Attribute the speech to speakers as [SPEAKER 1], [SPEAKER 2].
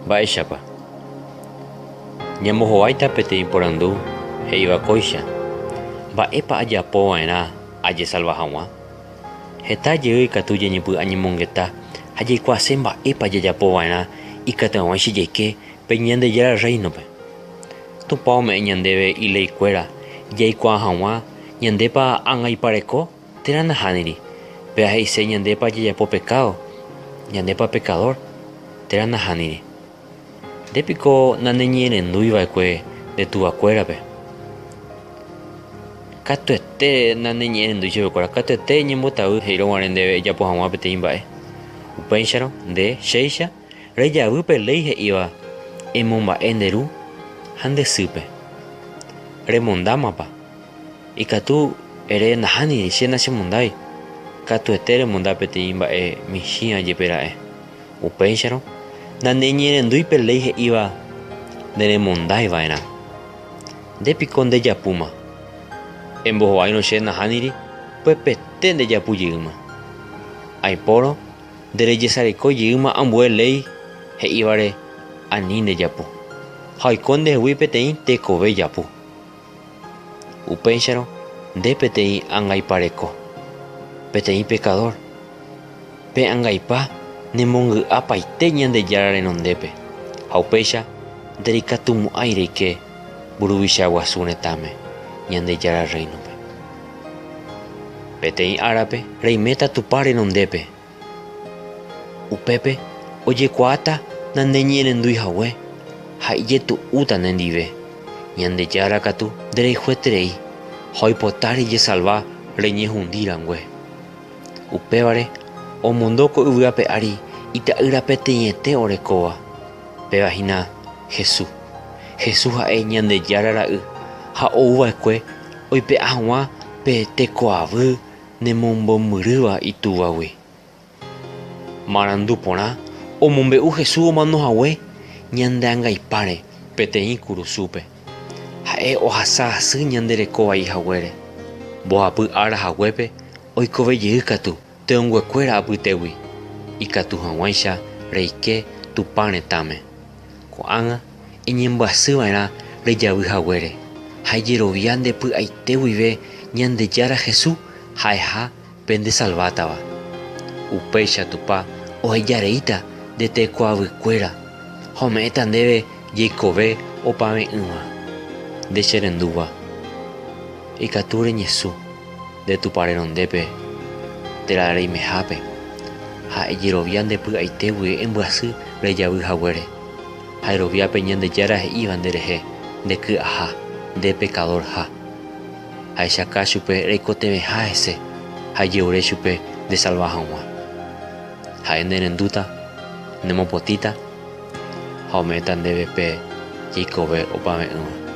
[SPEAKER 1] Mba'éichapa? Ñambohováita peteĩ porandu he'íva kóicha, Mba'épa ajapo va'erã ajesalva hag̃ua? Heta jey ikatu jañepy'añemongeta ha jaikuaase mba'épa jajapo va'erã ikatu hag̃uáicha jaike pe Ñandejára Rréinope. Tupã ome'ẽ ñandéve ileikuéra jaikuaa hag̃ua ñandépa angaipareko térã nahániri, péva he'ise ñandépa jajapo pekádo, ñandépa pekadór térã nahániri. Nde piko naneñe'ẽrendúi va'ekue nde tuvakuérape? Katuete naneñe'ẽrendúi chupekuéra, katuete eñembotavy he'írõ guare ndéve ejapo hag̃ua peteĩ mba'e. Upéicharõ, nde, chéicha, rejavy pe léi he'íva emomba'e nde ru ha nde sýpe. Remondámapa? Ikatu ere nahániri, che nachemondái. Katuete remonda peteĩ mba'e michĩva jepe ra'e. Upéicharõ, naneñe'ẽrendúi pe léi he'íva neremondái va'erã. Nde piko ndejapúma? Embohováirõ che nahániri, upepete ndejapu jeýma. Aipórõ, nderejesareko jeýma ambue léi he'ívare ani ndejapu, ha oiko ndehegui peteĩ tekove japu. Upéicharõ, nde peteĩ angaipareko, peteĩ pekadór. Pe angaipa nemongy'a paite Ñandejára renondépe, ha upéicha ndereikatumo'ãi reike mburuvicha guasu retãme, Ñandejára Rréinope. Peteĩ árape reiméta Tupã renondépe. Upépe ojekuaáta naneñe'ẽrendúi hague ha ijetu'úta nendive. Ñandejára katu nderayhueterei ha oipota rejesalva reñehundi rangue. Upévare omondo ko yvy ape ári ita'ýra peteĩete orekóva, péva hína Jesús. Jesús ha'e Ñandejára Ra'y ha ou va'ekue oipe'a hag̃ua pe tekoavy nemombomyrýva Itúvagui. Marandu porã omombe'u Jesús omano hague ñande angaipáre peteĩ kurusúpe. Ha'e ohasa asy ñande reko vai haguére. Mbohapy ára haguépe oikove jey katu te'õnguekuéra apytégui, ikatu hag̃uáicha reike Tupã retãme. Ko'ág̃a eñembyasy va'erã rejavy haguére ha ejerovia nde py'aite guive Ñandejára Jesús ha'eha pe ndesalvátava. Upéicha Tupã oheja reíta nde tekoavykuéra ha ome'ẽta ndéve jeikove opave'ỹva. Nde che rendúva, ikatu reñesũ nde Tupã renondépe térã reimehápe ha ejerovia nde py'aite guive embyasy rejavy haguére ha erovia pe Ñandejára he'íva nderehe nde ky'aha, nde pekadorha. Ahechaka chupe reikotevẽha hese ha ejeure chupe ndesalva hag̃ua. Ha'e nerendúta, nemopotĩta ha ome'ẽta ndéve pe jeikove opave'ỹva.